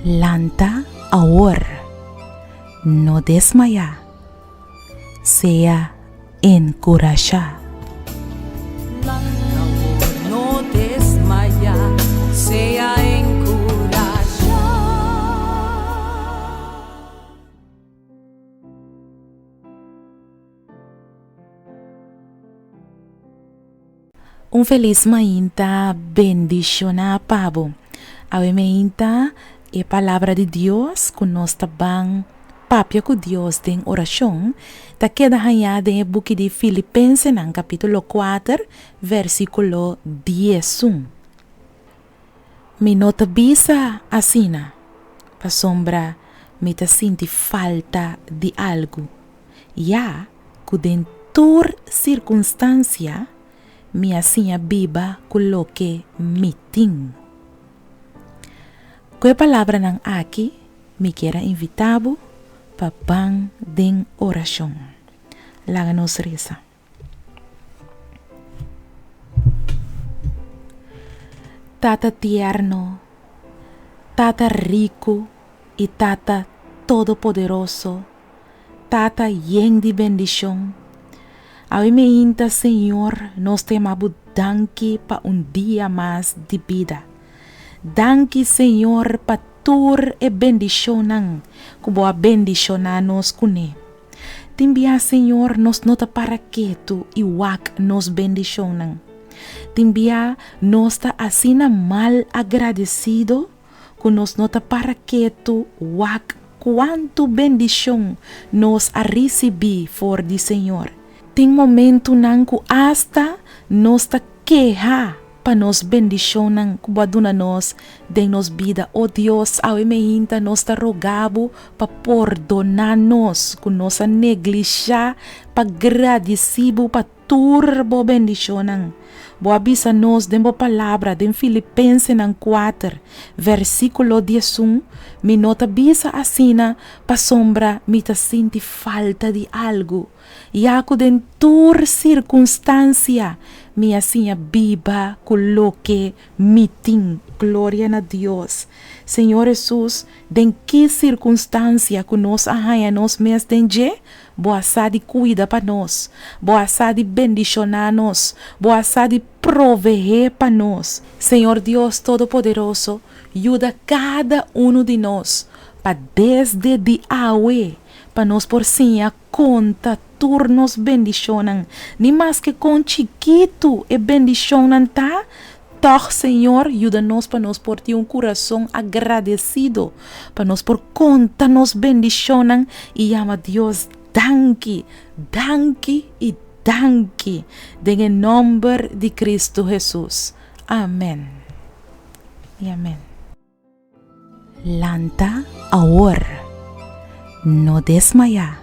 Lanta awor, no desmayá, sea enkurashá. Lanta awor, no desmayá, sea enkurashá. Un felis mainta bendishoná pa bo. Awe mainta e palabra di Dios ku nos ta ban papia ku Dios den orashon ta keda hañá den e buki di Filipensenan kapítulo kuater versíkulo diesun. Mi no ta bisa asina pasobra mi ta sinti falta di algu. Ya ku den tur sirkunstansia mi a siña biba ku loke mi tin. Ku e palabranan aki mi kier a invitá bo pa ban den orashon. Laga nos resa. Tata tierno, Tata riku i Tata todopoderoso, Tata yen di bendishon. Awe meinta Señor nos ta yama bo danki pa un dia mas di bida. Danki Señor pa tur e bendishonnan ku bo a bendishoná nos kuné. Tin bia Señor nos no ta para ketu i wak nos bendishonnan. Tin bia nos ta asina mal agradesido ku nos no ta para ketu wak kuantu bendishon nos a risibí for di Señor. Tin momentunan ku asta nos ta keha pa nos bendishonnan ku bo a duna nos den nos bida. O Dios, awe meinta nos ta roga bo pa pordoná nos ku nos a neglishá pa gradisí bo pa Tur bo bendishonnan. Bo a bisa nos den bo palabra den Filipensenan kuater, versíkulo diesun, Mi no ta bisa asina pasobra mi ta sinti falta di algu, ya ku den tur sirkunstansia mi a siña biba ku loke mi tin. Gloria na Dios. Señor Hesus, den ki sirkunstansia ku nos a haña nos mes den dje, Bo a sa di kuida pa nos, Bo a sa di bendishoná nos, Bo a sa di proveé pa nos. Señor Dios Todopoderoso, yuda kada unu di nos pa desde di awe pa nos por siña konta tur nos bendishonnan, ni maske kon chikitu e bendishonnan ta, Tòg, Señor, yuda nos pa nos por tin un kurason agradesido, pa nos por konta nos bendishonnan i yama Dios danki, danki i danki, den e nòmber di Kristu Hesus. Amèn i amèn. Lanta awor, no desmayá,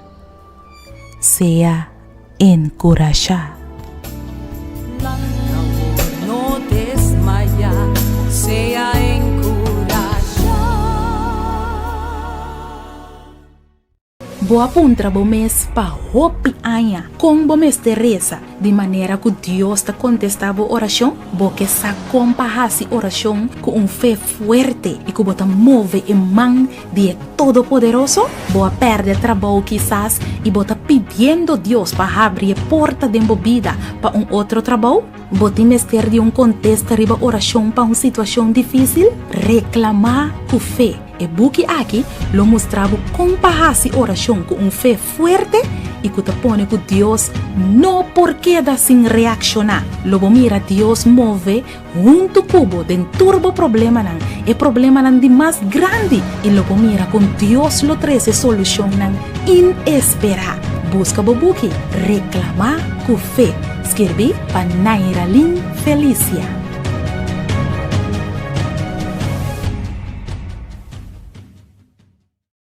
sea enkurashá. Lanta awor, no desmayá, sea enkurashá. Bo a puntra bo mes pa hopi aña kon bo mester resa di manera ku Dios ta kontestá bo orashon? Bo ke sa kon pa hasi orashon ku un fe fuerte i ku bo ta move e man di e Todopoderoso? Bo a pèrdè trabou kisas i bo ta pidiendo Dios pa habri e porta den bo bida pa un otro trabou? Bo tin mester di un kontesta riba orashon pa un situashon difísil? Reklamá ku fe! E buki aki lo mustra bo kon pa hasi orashon ku un fe fuerte i ku ta pone ku Dios no por keda sin reakshoná. Lo bo mira Dios move huntu ku bo den tur bo problemanan, e problemanan di mas grandi, i lo bo mira kon Dios lo trese solushonnan inesperá. Buska bo buki Reklamá ku Fe, skirbí pa Nairalyn Felicia.